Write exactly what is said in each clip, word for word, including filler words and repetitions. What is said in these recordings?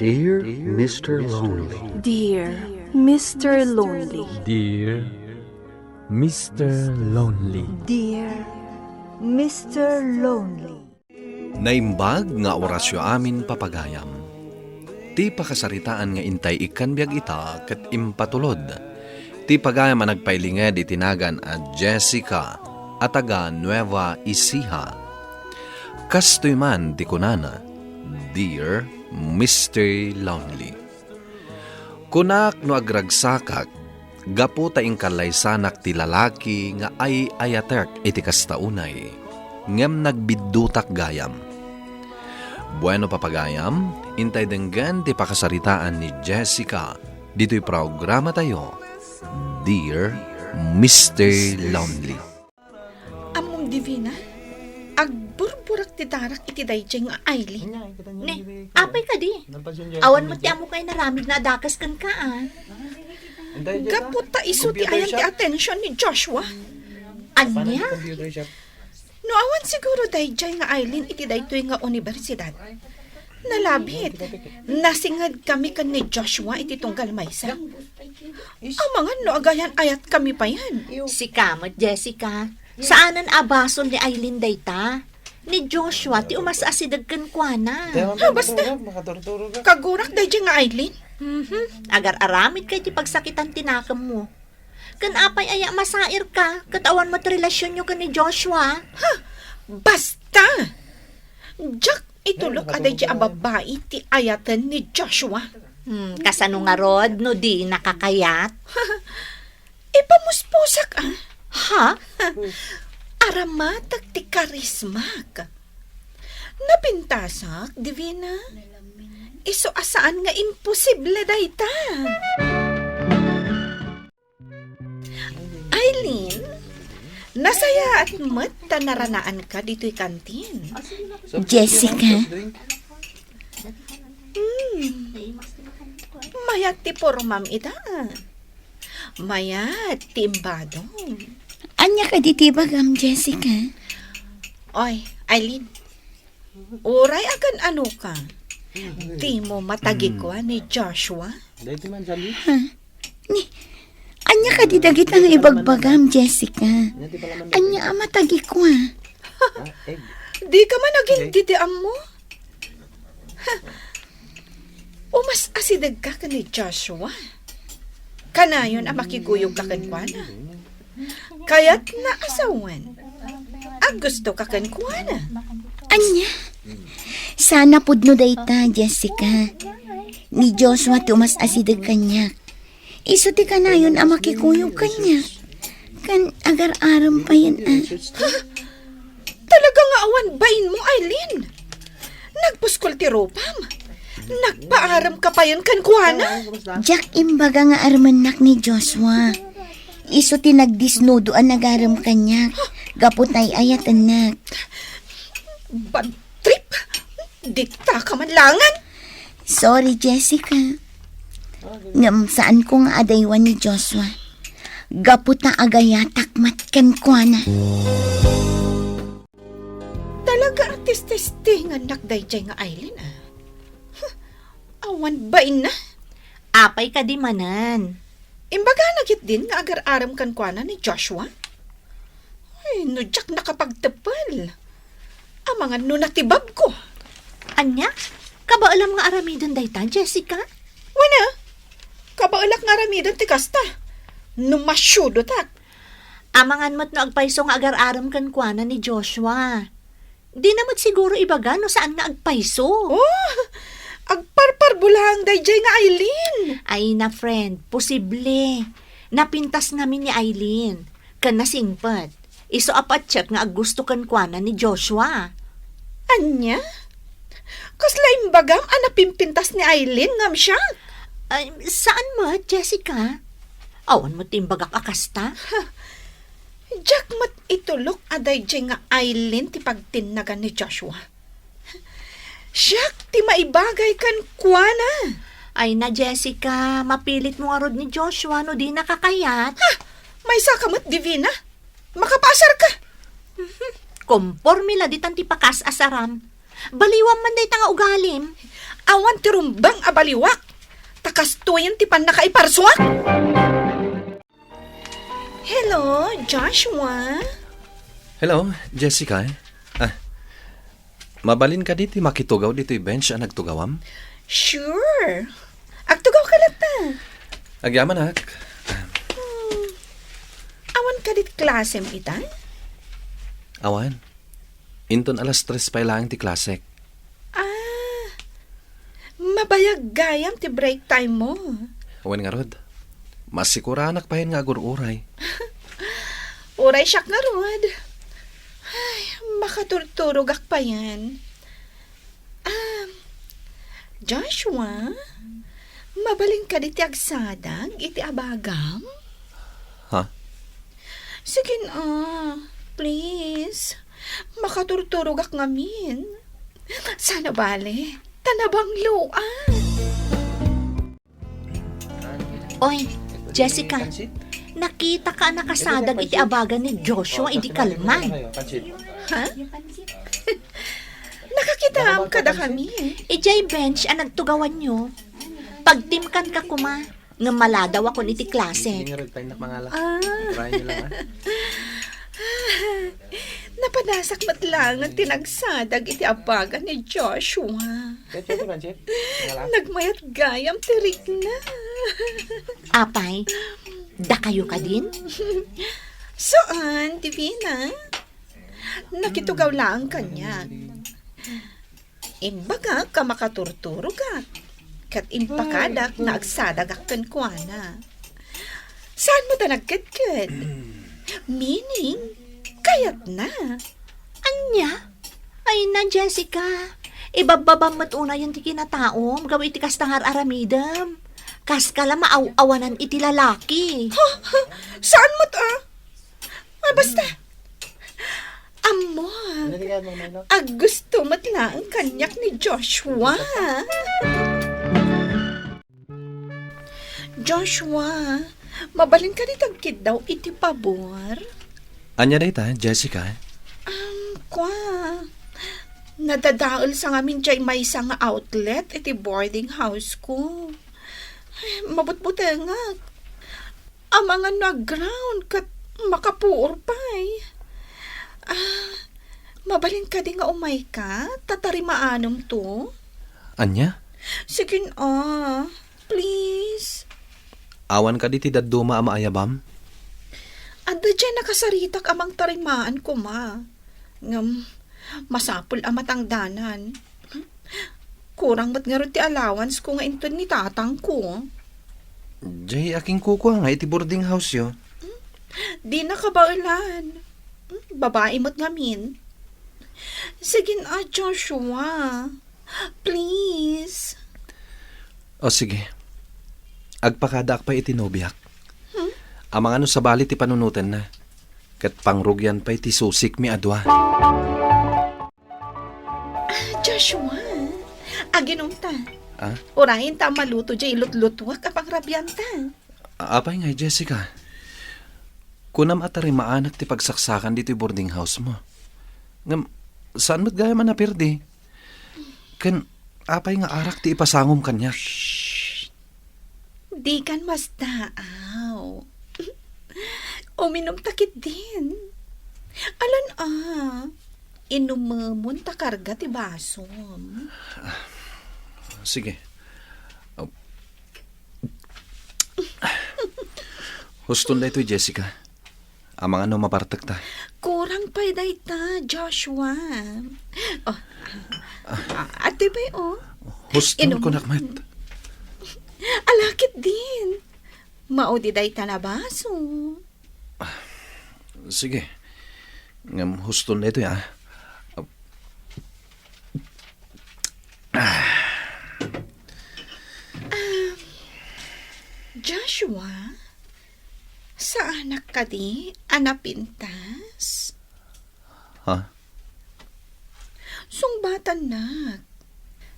Dear Mister Lonely. Dear Mister Lonely. Dear Mister Lonely. Dear Mister Lonely. Naimbag nga orasyo amin, papagayam. Ti pakasaritaan nga intay ikkan biag ita ket impatulod ti pagayam a nagpailinged iti nagan a Jessica a taga Nueva Ecija. Kastoy man ti kunana, "Dear Mister Lonely, kunak no agragsakak gapu ta inkallaysanak ti lalaki nga ay-ayatek iti kasta unay, ngem nagbiddutak gayam." Bueno, papagayam, intay denggen ti pakasaritaan ni Jessica ditoy programatayo, Dear Mister Lonely. Ammom, Divina, agburburak ti darak iti daydiay nga Aileen. Ne, apay kadi? Awan met ti ammo nga inaramidna a dakes kenka, a. Gapu ta isu ti ayan ti attention ni Joshua. Ania? No awan siguro daydiay nga Aileen iti daytoy nga universidad, nalabit, nasingedkami ken ni Joshua iti tunggal maysa. Amangan no agayan-ayatkami payen. Sika met, Jessica, saanen a basol ni Aileen dayta. Ni Joshua ti umas-asideg kenkuana. Ha, basta. Kagurak daydiay nga Aileen. Mhm. Agar-aramidka iti pagsakitan ti nakemmo. Ken apay aya masairka ket awan met relasionyo ken ni Joshua? Ha! Basta! Diak itulok a daydiay a babbai ti ayaten ni Joshua. Hmm, kasano ngarud no dinaka kayat? Ipamuspusak, a. Ha? Aramatek ti karismak. Napintasak, Divina. Isu a saan nga imposible dayta. Aileen, nasayaat met ta naranaanka ditoy kantin. Jessica. Hmm. Mayat ti pormam ita, a. Mayat ti imbadom. Ania kadi ti ibagam, Jessica? Oy, Aileen. Uray agan-anoka, dimo matagikua ni Joshua? Ha? Ni, ania kadi dagita nga ibagbagam, Jessica? Ania a matagikua? Dika man agin didi ammo? Ha? Umas-asidegka ken ni Joshua. Kanayon a makiguyogka kenkuana. Kayatna a sawen a gustoka kenkuana. Ania? Sana pudno dayta, Jessica. Ni Joshua ti umas-asideg kaniak. Isu ti kanayon a makikuyog kaniak. Ken agar-arem payen, a. Talaga nga awan bainmo, Aileen. Nagpuskol ti rupam. Nagpaarem ka payen kenkuana. Diak imbaga nga aremennak ni Joshua. Isu ti nagdisnudo a nagarem kaniak gapu ta ay-ayatennak. Bad trip. Dita ka man langan. Sorry, Jessica. Ngem saanko nga adaywan ni Joshua. Gapu ta agayatak met kenkuana. Talaga a tistestingannak daydiay nga Aileen, a. Huh, awan bainna. Apay kadi manen? Imbagana ketdin nga agar-arem kenkuana ni Joshua? Ay, no diak nakapagteppel. Amangan no natibabko. Ania? Kabaelam nga aramiden dayta, Jessica? Wen a, kabaelak nga aramiden ti kasta. No masiudotak. Amangan met no agpayso nga agar-arem kenkuana ni Joshua. Dina met siguro ibaga no saan nga agpayso. Oh, agparparbulaang daydiay nga Aileen. Ay na, friend, posible. Napintas ngamin ni Aileen. Ken nasingpet. Isu a patiek nga aggusto kenkuana ni Joshua. Ania? Kasla imbagam a napimpintas ni Aileen ngem siak? Ay, saan met, Jessica? Awan met ti imbagak a kasta. Diak met itulok a daydiay nga Aileen ti pagtinnagan ni Joshua. Siak ti maibagay kenkuana. Ay na, Jessica, mapilitmo ngarud ni Joshua no dinaka kayat. Ha? Maysaka met, Divina? Makapaasarka. Komporme la ditan ti pakaas-asaram. Baliwam man dayta nga ugalim. Awan ti rumbeng a baliwak. Ta kastoyen ti pannakaiparsuak. Hello, Joshua? Hello, Jessica. Ah, mabalin kadi ti makitugaw ditoy bench a nagtugawam? Sure. Agtugaw ka latta. Agyamanak. Hmm. Awan kadi ti klasem ita? Awan. Inton alas tres pay laeng ti klasek. Ah, mabayag gayam ti break time mo. Wen ngarud, masikuranak payen nga agur-uray. Uray siak ngarud. Ay, makaturturogak payen. Ah, Joshua, mabalin kadi ti agsadag iti abagam? Ha? Sige na, please. Makaturturogak ngamin. Sana bale, ta nabangloan. Oy, Jessica, nakita ka a nakasadag iti abagan ni Joshua idi kalman. Ha? Nakakitaam kadakami? Idiay bench a nagtugawanyo. Pagtimkan ka koma, ngem maladawakon iti klase. Sige, ngarud, pay nak mangala. Ah. Try niyo lang, ah. Napadasak met laeng ti nagsadag iti abagan ni Joshua. Pwede, pwede, Pansit? Mangala? Nagmayat gayam ti rikna. Apay, dakayo kadin? Saan, Divina? Nakitugaw laeng kaniak. Imbagak a makaturturogak, ket impakadak nga agsadagak kenkuana. Saan met a nagkedked? Meaning, kayatna. Ania? Ay na, Jessica. Ibabbabam met unayen ti kinataom gapu iti kasta nga ar-aramidem. Kaska la maaw-awanan iti lalaki. Ha? Ha? Saan met a? Ah, basta. Ammok, aggusto met laeng kaniak ni Joshua. Joshua, mabalin kadi ti agkiddaw iti pabor? Ania dayta, Jessica? Um, kua, nadadael sa ngamin diay maysa nga outlet iti boarding house ko. Ay, mabutbutengak. Amangan no aground ket makapuor pay. Ah, mabalin kadi nga umayka, ta tarimaanemto? Ania? Sige a, please. Awan kadi ti dadduma a maayabam? Adda diay nakasaritak a mangtarimaan koma. Ngem, masapul a matangdanan. Kurang met ngarud ti allowance ko nga inted ni tatangko. Diay a ken kukua nga iti boarding house yo. Dina kabaelan. Babai met ngamin. Sige a, Joshua. Please. O sige. Agpakadaak pay iti nobiak. Hmm? Amangan no sabali ti panunotenna. Ket pangrugian pay ti susikmi a dua. Ah, Joshua, aginumta. Ah? Urayen ta a maluto diay ilutlutuak a pangrabianta. A-, apay ngay, Jessica? Kunam a tarimaanak ti pagsaksakan ditoy boarding house mo. Ngem, saan met gayam a napirdi? Ken, apay nga arak ti ipasangom kaniak? Shh! Dikan masdaaw. Uminumta ketdin. Alan a, inumemon ta karga ti basom. Sige. Huston daytoy, Jessica. Amangan no mapartekta. Kurang pay dayta, Joshua. Oh. Ah, atoy pay, oh. Huston, inumon. Kunak met. Ala ketdin. Maudi dayta a baso. Sige. Ngem huston daytoy, ah. Ah, Joshua, saanak kadi a napintas? Ha? Sungbatannak,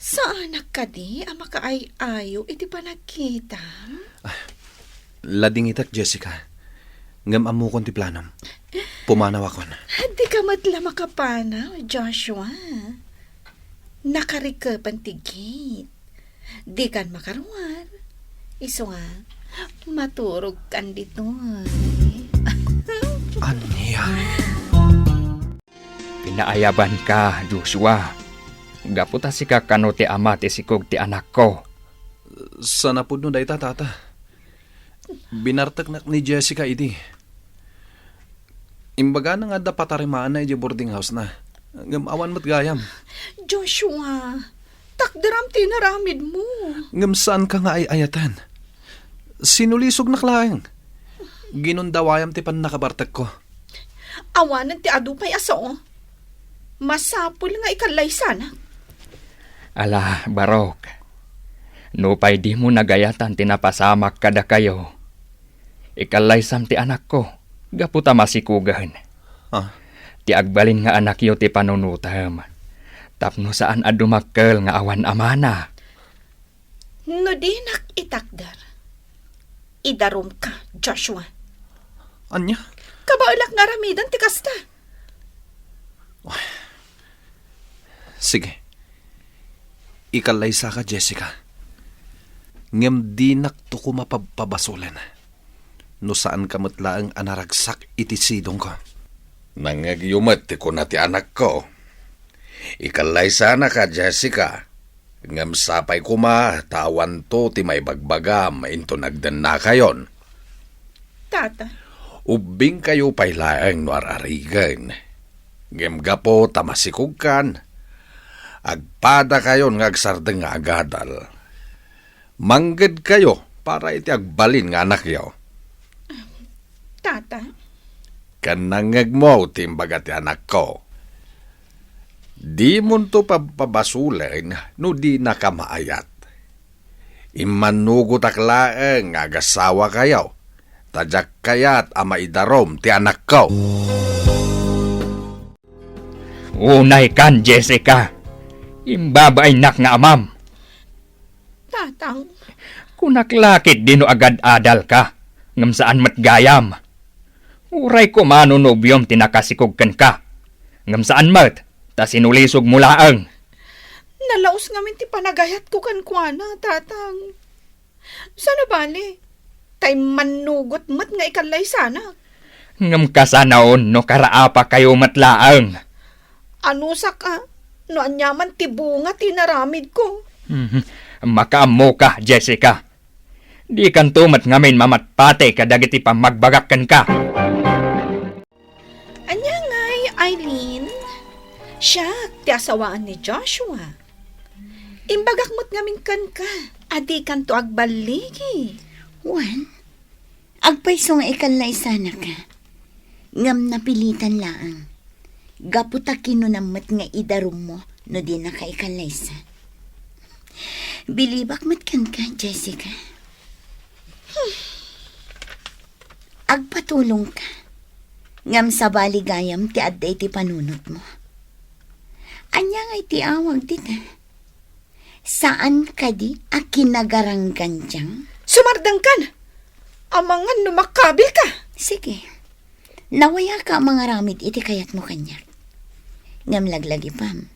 saanak kadi a makaay-ayo iti panagkitam? Ah, ladingitek, Jessica. Ngem ammokon ti planom. Pumanawakon. Dika met la makapanaw, Joshua. Nakarikepen ti gate. Dikan makaruar. Isu nga, maturogkan ditoy. Ania? Pinaayabanka, Joshua. Gapu ta sika kano ti ama ti sikog ti anakko. Saan a pudno dayta, Tata. Binarteknak ni Jessica idi. Imbagana nga adda patarimaanna idiay boarding house-na. Ngem awan met gayam. Joshua, takderam ti inaramidmo. Ngem saanka nga ay-ayaten. Sinulisognak laeng. Ginundawayam ti pannakabartekko. Awanen ti adu pay a sao. Masapul nga ikallaysanak. Ala, Barok. Nupay dimo nagayatan ti napasamak kadakayo, ikallaysam ti anakko, gapu ta masikugen. Ah? Ti agbalin nga anakyo ti panunotem, tapno saan a dumakkel nga awan amana. No dinak itakder, idarumka, Joshua. Ania? Kabaelak nga aramiden ti kasta. Sige. Ikallaysaka, Jessica. Ngem dinakto koma pabpabasolen. No saanka met laeng a naragsak iti sidongko. Nangngegyo met ti kuna ti anakko. Ikallaysanaka, Jessica. Ngem sapay koma ta awanto ti maibagbagam inton agdennakayon. Tata. Ubbingkayo pay laeng no ar-arigen. Ngem gapu ta masikogkan, agpadakayon nga agsardeng nga agadal. Manggedkayo para iti agbalin nga anakyo. Tata. Ken nangngegmo ti imbaga ti anakko. Dimonto pabpabasolen no dinaka maayat. Immannugotak laeng nga agasawakayo, ta diak kayat a maidarum ti anakko. Unaykan, Jessica. Imbabainnak nga amam. Tatang. Kunak la ketdi no agad-adalka, ngem saan met gayam. Uray koma no nobiom ti nakasikog kenka, ngem saan met, ta sinulisogmo laeng. Nalaus ngamin ti panagayatko kenkuana, Tatang. Saan a bale, ta immannugot met nga ikallaysanak. Ngem kasanaon no karaapakayo met laeng. Anusak a, no aniaman ti bunga ti inaramidko. Mhm. Makaammoka, Jessica. Dikanto met ngamin mamatpateg kadagiti pammagbagak kenka. Ania ngay, Eileen? Siak ti asawaan ni Joshua. Imbagak met ngamin kenka a dikanto agballigi. Wen, agpayso nga ikallaysanaka. Ngem napilitan laeng. Gapu ta kinunam met nga idarummo no dinaka ikallaysa. Bilibak met kenka, Jessica. Agpatulongka. Ngem sabali gayam ti adda iti panunotmo. Ania ngay ti awag dita? Saan kadi a kinagaranggan diam? Sumardengkan! Amangan no makabilka! Sige. Nawayaka a mangaramid iti kayatmo kaniak. Ngem laglagipem,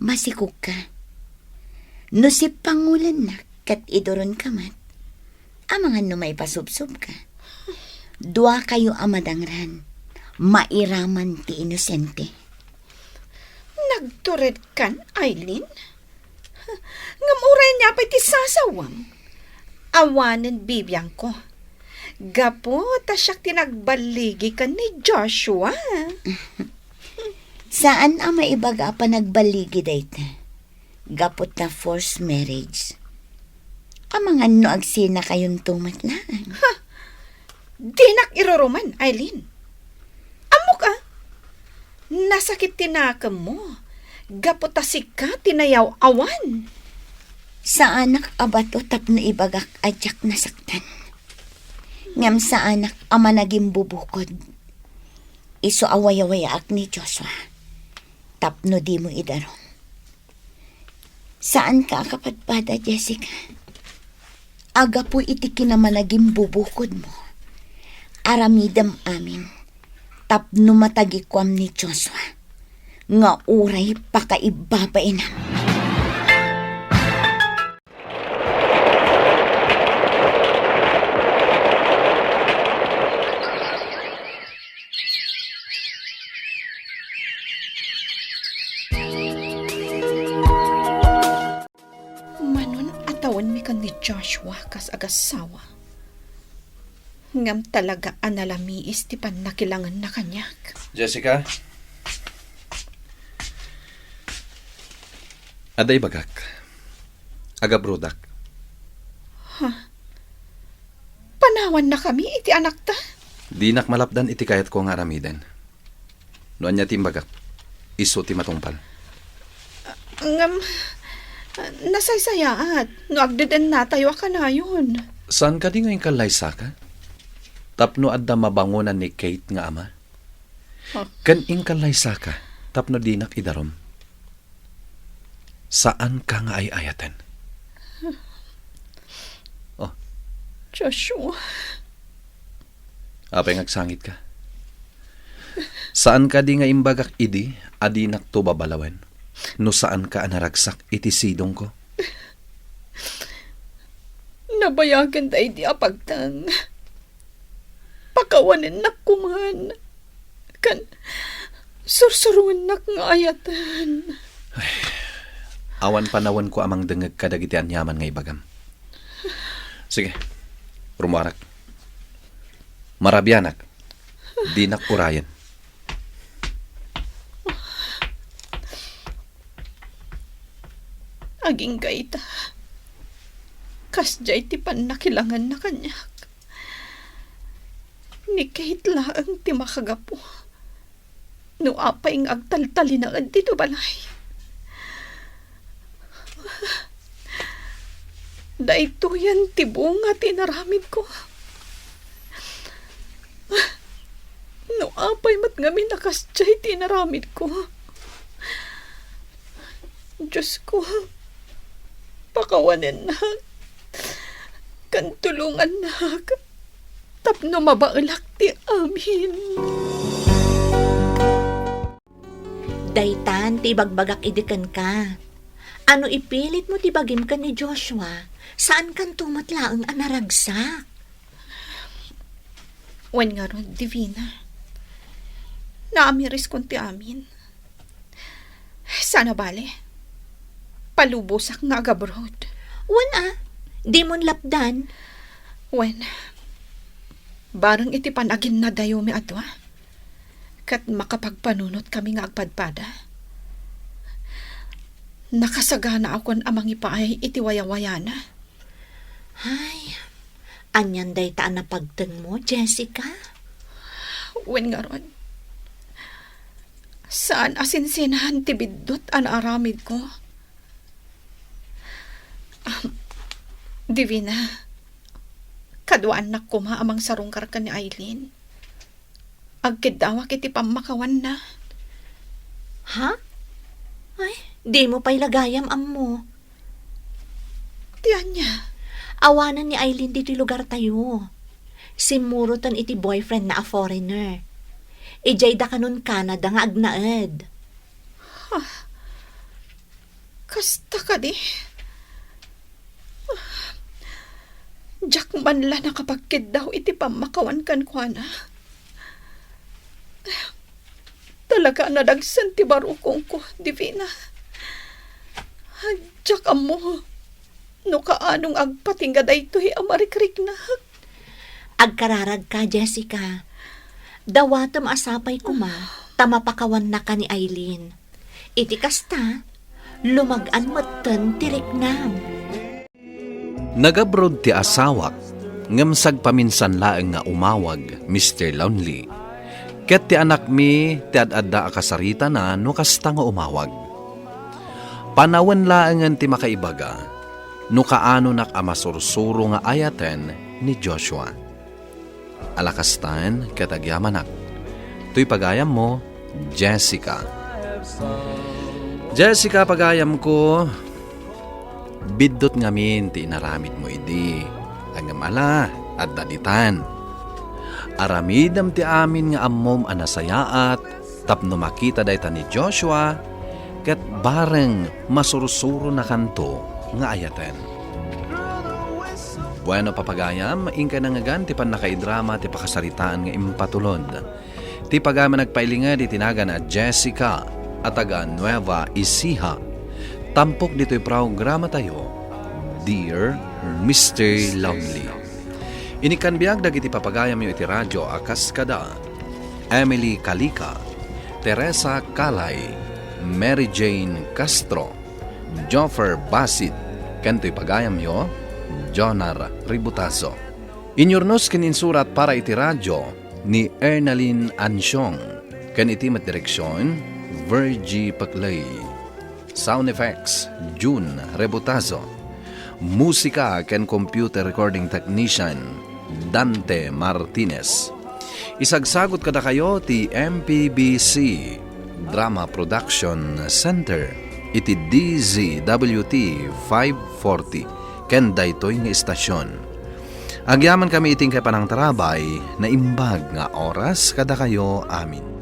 masikogka. No sippangulennak ket iduronka met, amangan no maipasubsobka. Duakayo a madangran, mairaman ti inosente. Nagturedkan, Eileen? Ngem uray ania pay ti sasawam? Awanen bibiangko. Gapu ta siak ti nagballigi ken ni Joshua. Saan a maibaga a panagballigi dayta. Gapu ta forced marriage. Amangan no agsinakayonto met laeng. Ha! Dinak irurumen, Eileen. Ammok a, nasakit ti nakemmo gapu ta sika ti nayaw-awan. Saanak a bato tapno ibagak a diak nasaktan. Ngem saanak a managimbubukod. Isu a wayawayaak ni Joshua tapno dimo idarum. Saanka a kapadpada, Jessica. Agapu iti kinamanagimbubukod mo, aramidem amin tapno matagikuam ni Joshua nga uray pakaibbabainam. Awanmi ken ni Joshua kas agassawa. Ngem talaga a nalamiis ti pannakilangenna kaniak. Jessica? Adda ibagak. Agabrodak. Ha? Panawannakami iti anakta? Dinak malapdan iti kayatko nga aramiden. No ania ti imbagak, isu ti matungpal. Ngem, nasaysayaat no agdedennatayo a kanayon. Saan kadi nga inkallaysaka? Tapno adda mabangonan ni Kate nga ama? Oh. Ken inkallaysaka tapno dinak idarum. Saanka nga ay-ayaten. Oh. Joshua. Apay nga agsangitka? Saan kadi nga imbagak idi a dinakto babalawen no saanka a naragsak iti sidongko? Nabayagen daydi a pagteng. Pakawanennak koman. Ken sursuroennak nga ayaten. Awan panawenko a mangdengngeg kadagiti aniaman nga ibagam. Sige, rummuarak. Marabianak. Dinak urayen. Agingga ita, kasdiay ti pannakilangenna kaniak. Ni Kate laeng ti makagapu. No apay nga agtaltalinaed ditoy balay. Daytoyen ti bunga ti inaramidko. No apay met ngamin a kasdiay ti inaramidko. Diosko, pakawanennak, ken tulongannak, tapno mabaelak ti amin. Daytan ti ibagbagak idi kenka. A no ipilitmo ti bagim ken ni Joshua, saankanto met laeng a naragsak. Wen ngarud, Divina. Naamiriskon ti amin. Saan a bale, palubosak nga agabroad. Wen a, dimon lapdan. Wen, bareng iti panaginnadayomi a dua, ket makapagpanunotkami nga agpadpada. Nakasaganaakon a mangipaay iti wayawayana. Ay, anian dayta a napagtengmo, Jessica? Wen ngarud, saan a sinsinaan ti biddut a naaramidko. Ahem, Divina, kaduaannak koma a mangsarungkar ken ni Aileen. Agkeddawak iti pammakawanna. Ha? Ay, dimo pay la gayam ammo. Ti ania? Awanen ni Aileen ditoy lugartayo. Simmuroten iti boyfriendna a foreigner. Idiay dakanon Canada nga agnaed. Ha? Kasta kadi? Diak man la nakapagkiddaw iti pammakawan kenkuana. Talaga a nadagsen ti barukongko, Divina. Diak ammo no kaano nga agpatingga daytoy a marikriknak. Agkararagka, Jessica. Dawatem a sapay koma ta mapakawannaka ni Aileen. Iti kasta, lumag-an metten ti riknam. Nagabroad ti asawak, ngem sagpaminsan laeng nga umawag, Mister Lonely. Ket ti anakmi ti ad-adda a kasaritana no kasta nga umawag. Panawen laengen ti makaibaga no kaanonak a masursuro nga ayaten ni Joshua. Alakastan ket agyamanak. Toy pagayammo, Jessica. Jessica, pagayamko, biddut ngamin ti inaramidmo idi. Ngem ala, adda ditan. Aramidem ti amin nga ammom a nasayaat tapno makita dayta ni Joshua ket bareng masursuronakanto nga ayaten. Bueno, papagayam, inkay nangngegan ti pannakaidrama ti pakasaritaan nga impatulod. Ti pagayam a nagpailinged iti nagan a Jessica a taga Nueva Ecija. Tampok ditoy programatayo, Dear Mister Lovely. Inikkan biag dagiti papagayamyo iti radyo a kas kada Emily Calica, Teresa Calay, Mary Jane Castro, Joffer Basit, ken toy pagayamyo, Jonar Ributazo. Inyurnos ken insurat para iti radyo ni Ernalyn Ansiong, ken iti met direksion, Virgie Paclay. Sound effects, June Rebotazo. Musika ken computer recording technician, Dante Martinez. Isagsagut kadakayo ti M P B C Drama Production Center iti D Z W T five forty ken daytoy nga istasyon. Agyamankami iti inkay panangtarabay, naimbag nga oras kadakayo amin.